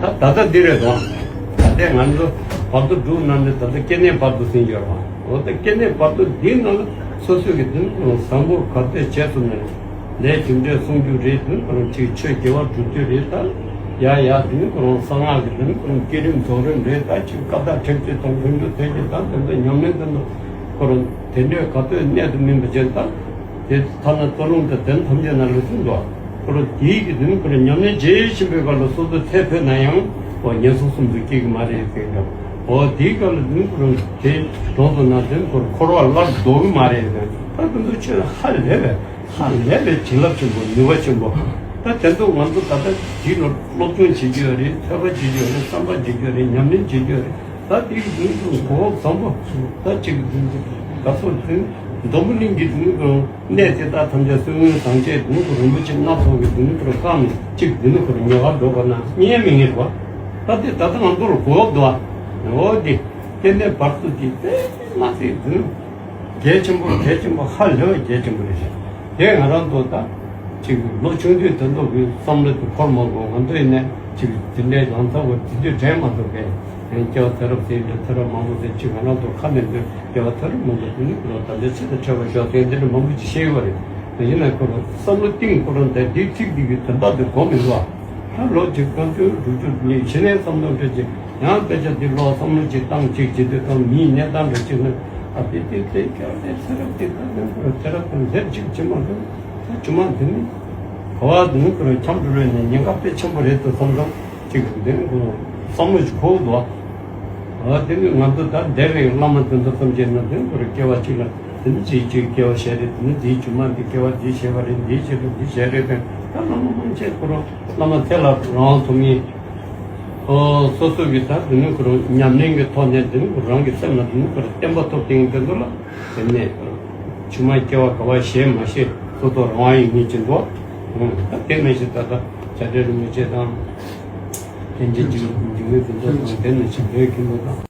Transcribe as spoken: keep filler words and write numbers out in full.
ད་ལྟ་འདི་རེད་དོ། ད་ལྟའི་ང་ཚོ་བར་དོ་དྲུག་ནང་ནས་ད་ལྟ་སྐྱེ་གནས་བར་དོ་ཟིན་ཡོད་རེད་བ། འོ་ད་སྐྱེ་གནས་བར་དོ་འདིའི་ནང་ལ་སོ་སོ་གི་དོན་དུ་བཟང་པོ་ག་ཚོད་བྱས་སོང་ནས། ལས་རྒྱུ་འབྲས་སྲུང་རྒྱུ་རེད། དོན་ཁོ་རང་ཅིག་ཆོས་དགེ་བ་སྒྲུབ་རྒྱུ་རེད། ད་ཡ་ཡ་དོན་ཁོ་རང་གསང་སྔགས་ཀྱི་དོན་ཁོ་རང་བསྐྱེད་རིམ་རྫོགས་རིམ་རེད། ད་ཅིག་བཀའ་བཏགས་ཁྲེགས་ཆོད་དང་ལྷུན་གྲུབ་ཐེག་ཆེན་དང་དེ་ཚོ་ཉམས་ལེན་དོན་དུ་ཁོ་རང་དེ་འདྲའི་ག་ཚོད་གནད་དུ་སྨིན་པ་ཅན་ད། དེ་ཐ་ན་རྩ་རླུང་དང་དོན་ཐམས་ཅད་ན་ལུས་སུ་འདུག་ཁོ་རང་དེའི་གི་དོན་ཁོ་རང་ཉམས་ལེན་ཇི་ཞིག་པའི་སྐབས་ལ་སོ་སོ་ཚེ་འཕོས་ན་ཡང་ཁོ་ངན་སོང་གསུམ་དུ་སྐྱེ་གི་མ་རེད་ཟེར་འདུག་འོ་དེའི་སྐབས་ལ་དོན་ཁོ་རང་དེ་གྲོངས་སོང་ན་དོན་ཁོ་རང་འཁོར་བ་སླར་ལྡོག་གི་མ་རེད་ཟེར། ད་དེ་ཚོ་ཆོས་ལ་ཧ་ལས་པས། ཧ་ལས་པའི་བྱིན་རླབས་ཆེན་པོ་ནུས་པ་ཆེན་པོ། ད་དེ་ཚོ་ང་ཚོ་ད་ལྟ་དེའི་ལོ་སློབ་སྦྱོང་བྱེད་རྒྱུ་ཡོད་རེད། ཐོས་པ་བྱེད་རྒྱུ་ཡོད་རེད། བསམ་པ་བྱེད་རྒྱུ་ཡོད་རེད། ཉམས་ལེན་བྱེད་རྒྱུ་ཡོད་རེད། ད་དེའི་དོན་དུ་གོ་བ་བཟང་པོ་ད་གཅིག་གི་དོན་དུ་ད་སོ་དོན་འཛམ་བུ་གླིང་གི་དོན་དུ་གནས་དེ་དག་ཐམས་ཅད་སྲིད་དབང་ཟངས་ཆས་དོན་དུ་རིན་པོ་ཆེ་སྣ་ཚོགས་ཀྱི་དོན་དུ་བཀང་ནས་གཅིག་དོན་དུ་ཁོ་རང་ཉེ་བར་འགྲོ་དགོས་ན་རྙེད་མི་ཉེ་བ། ད་དེ་ད་ལྟ་ང་ཚོ་ལ་གོ་བ་འདུག་ཨ། འོ་དེ་སྐྱེ་གནས་བར་དུ་དེ་དཔེ་མ་ཚད་དོན། གལ་ཆེན་པོ་གལ་ཆེན་པོ་ཧ་ལས་པ་གལ་ཆེན་པོ་རེད་ཤག་དེ་ང་རང་ཚོ་ད་ཅིག་ལོ་ཆུང་དུས་དོན་དུ་གི་བསམ་བློ་དེ་འཁོར་མ་དགོས། ང་ཚོ་ཡིན་ནས་ཅིག་དེ་འདྲའི་ལང་ཚ་བོ་དེ་དུས་དྲན་མ་ཐུབ་པས། ཡང་སྐྱེ་བ་ཚེ་རབས་ཟེར་འདྲ་ཚེ་རབས་མང་པོ་ཟེར་ཅིག་ང་རང་ཚོ་ཁ་ནས་འདོན་སྐྱེ་བ་ཚེ་རབས་མང་པོ་དེ་ནི་ཁོ་རང་ད་ལྟའི་ཚེ་དང་འཕྲད་པར་ཤོག་ཟེར་འདི་འདྲ་མང་པོ་ཅིག་བཤད་ཡོད་པ་རེད། ཡིན་ན་ཁོ་རང་བསམ་བློ་གཏིང་ཁོ་རང་དེ་དེའི་ཚིག་འདི་གི་དོན་དག་དེ་གོ་མི་འདུག་ཨ། ད་ལོ་གཅིག་རྐང་ཚོད་དྲུག་ཅུ་ལས་ཕྱི་ནས་བསམ་བློ་འཕྲོད་ཅིག་ཡང་དཔེ་ཆ་འདི་ཀློག་བསམ་བློ་ཅིག་བཏང་ཅིག་བྱེད་དུས་ཙམ་མིའི་གནས་སྟངས་འདྲ་ཅིག་ན་ཨ་དེ་དེ་དེ་སྐྱོ་དེ་ཚེ་རབས་དེ་ད་དེ་ཚེ་རབས་དང་འདིར་ཅིག་བྱེད་མ་ཐུབ། ད་ཇུ་མ་འདི་ནི་ག་བ་འདི་ནི་ཁོ་རང་འཁྱམས་འགྲོ་རེད་ནས་ཉེན་ཁ་དཔེ་ཆེན་པོ་རེད་དུ་བསམ་བསམ་ཅིག་འདི་ནི་ཁོ་རང་བསམ་བློ་ཅིག་འཁོར་འདུག་ཨ་དེ་ནི་ང་ཚོ་ད་འདས་པའི་བླ་མ་དེ་ཚོ་ཐམས་ཅད་ན་འདི་ནི་ཁོ་རང་སྐྱེ་བ་གཅིག་ལ། དེ་ནི་ཅིའི་ཅིའི་སྐྱེ་བ་བཞེས་རེད། དེ་ནི་དེའི་རྒྱུ་མ་འདི་སྐྱེ་བ་འདི་བཞེས་པ་རེད། འདིའི་རྗེས་ལ་འདི་བཞེས་རེད་དེ། ད་བླ་མ་མང་ཆེ་ཁོ་རང་བླ་མ་ཚེ་ལ་རང་དབང་ཐོབ་མཁན། ཨོ་སོ་སོ་གི་ད་དེ་ནི་ཁོ་རང་ཉམས་ལེན་གྱི་ཐོག་ནས་དེ་ནི་ཁོ་རང་གི་སེམས་ལ་དེ་ནི་ཁོ་རང་བརྟན་པ་ཐོབ་དེ་ཡིན་དེ་ཚོ་ལ་དེ་ནས་རྒྱུ་མ་སྐྱེ་བ་ག་བ་བཞེས་མ་བཞེས་སོ་སོ་རང་དབང་ཡིན་ངེས་ཀྱི་འདུག་ཨང་། ད་དེ་ནས་ཞིག་ད་ལྟ་བྱ་བྲལ་རིན་པོ་ཆེ་དང་། ལྷན་རྒྱས་འཇིགས་འཇིགས་མེད་དེ་ཚོ་དང་དེ་ནས་ཞིག་ལོས་ཀྱི་འདུག་དང་།